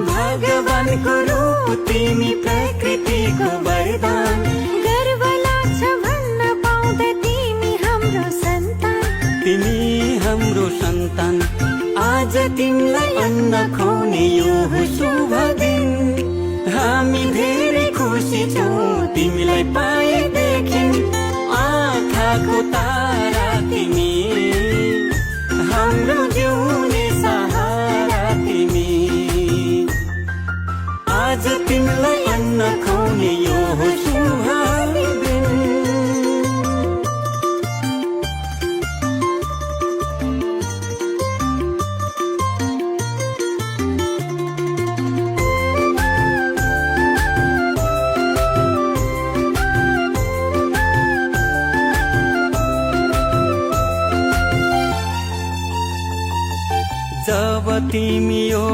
भगवानको रूप तिमी प्रकृतिको वरदान गर्व लाग्छ भन्न पाउँदा तिमी हाम्रो सन्तान तिमी हाम्रो सन्तान आज तिमीलाई अन्न खुवाउने यो शुभ दिन हामी धेरै खुसी छौँ तिमीलाई पाएदेखि आँखाको तारा तिमी हाम्रो जिउने सहारा तिमी आज तिमीलाई अन्न खुवाउने यो शुभ दिन जब तिमी यो